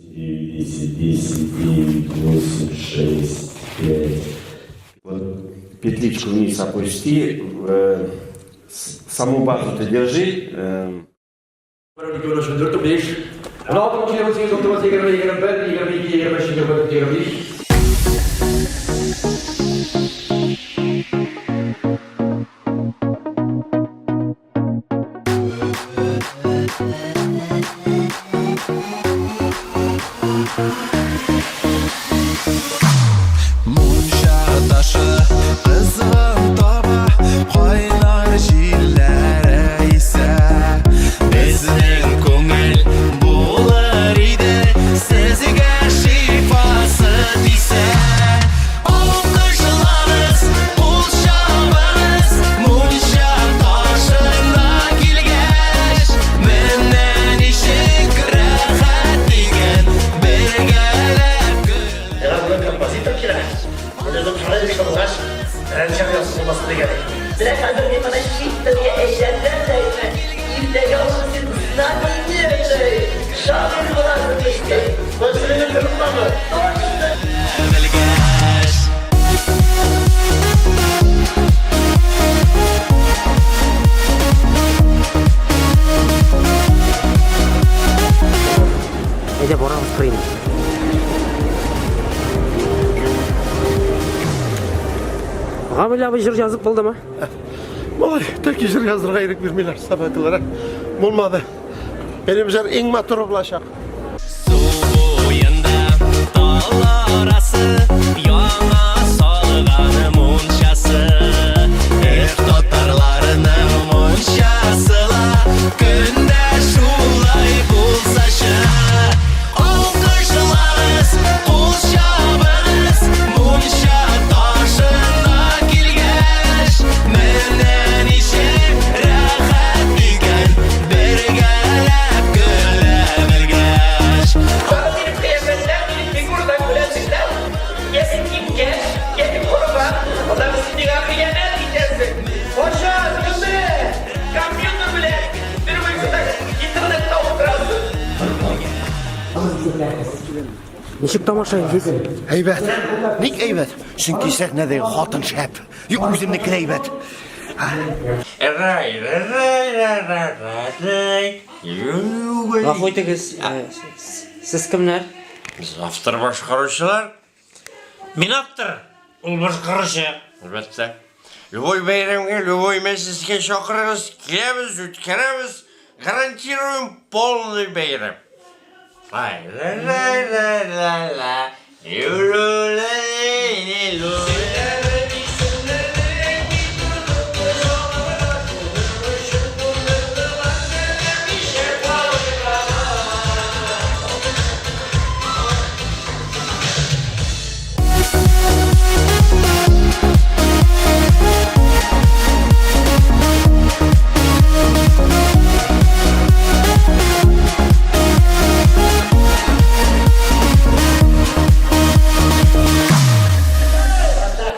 9, 10, 9, 8, 6, 5. Вот петличку вниз опусти, саму базу ты держи. 1, 2, 3, 4, 5, 16, 17, 18, 20, 21, 22, 23, 24, 25. Мунча ташы кызгын таба, кайнар җилләр исә. Безнең күңел булыр иде, сезгә шифасы тисә. Алкышлагыз, кул чабыгыз, мунча ташына килгәч, менә ничек рәхәт икән, бергәләп көлә. Миңа бүген композитор кирәк. Мин үзем шулай эш булгач, рәнҗәм ясый булмасын дигән. Менә хәзер мин моны чит телгә әйләндерәм дә инде. Иртәгә ул син знаменитый шагыйрь буласың мескен. Василий Тырмамы? Точно. Белгәч. Әйдә барабыз прим. Гамил абый җыр язып булдымы? Малай, тәки җыр язырга ирек бирмиләр собакалар. Булмады. Минем җыр иң матуры булачак. Су буенда тал арасы, яңа салган мунчасы. Эх, татарларның мунчасы ла, көндә шулай булсачы. Алкышлагыз, кул чабыгыз, мунча ташына килгәч, менә ничек рәхәт икән, бергәләп көлә белгәч. Бары минем кыяфәттән, минем фигурадан көләсең дә. Я син кипкәч, я мин корыган. Аннары син миңа хыянәт итәсең. Качан, кем белән? Компьютер белән. Бер буйсында интернетта утырасың. Ничек тамаша итәсең? Әйбәт. Ник әйбәт? Чөнки сәхнәдәге хатын шәп. Юк, үземнеке дә әйбәт. Рай, рай, рай, рай, рай, рай. Гафу итегез, сез кемнәр? Без автор башкаручылар. Мин автор, ул башкаручы. Әлбәттә. Любой бәйрәмгә, любой мәҗлескә чакырыгыз, киләбез, үткәрәбез. Гарантируем полный бәйрәм. Ай, ла ла ла ла ла. Ю-лу-ла-ли-ли-лу.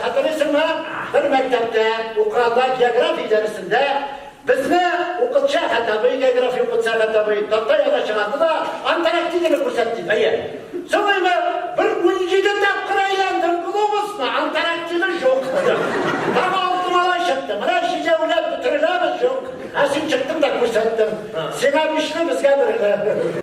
Хәтерлисеңме, бер мәктәптә укыганда география дәресендә безне укытучы Әхәт абый, география укытучы Әхәт абый такта янына чыгарды да Антарктиданы күрсәтте. Әйе. Соң инде бер 17 тапкыр әйләндем глобусны, Антарктида юк. Тагы алты малай чыкты. Менә җидәүләп бөтереләбез, юк. Ә син чыктың да күрсәттең. Сиңа бишле, безгә берле.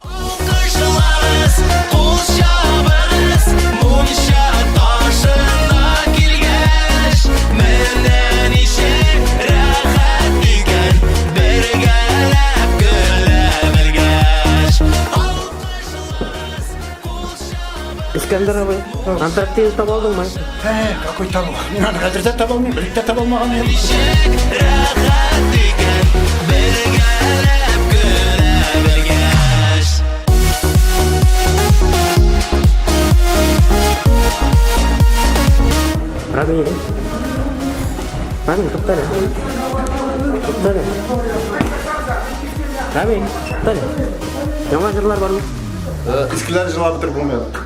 Алкышлагыз, кул чабыгыз, мунча ташына килгәч, менә ничек рәхәт икән, бергәләп көлә белгәч. Алкышлагыз, кул чабыгыз. Искәндәр абый, Антарктида таба алдыңмы? Ә, какой табу? Мин аны хәзер дә таба алмыйм, элек тә таба алмаган идем. Ничек рәхәт икән, бергәләп көлә белгәч. Рамил. Рамил, туктале. Туктале. Рамил, туктале. Яңа җырлар бармы? Искеләр җырлап бетереп булмый.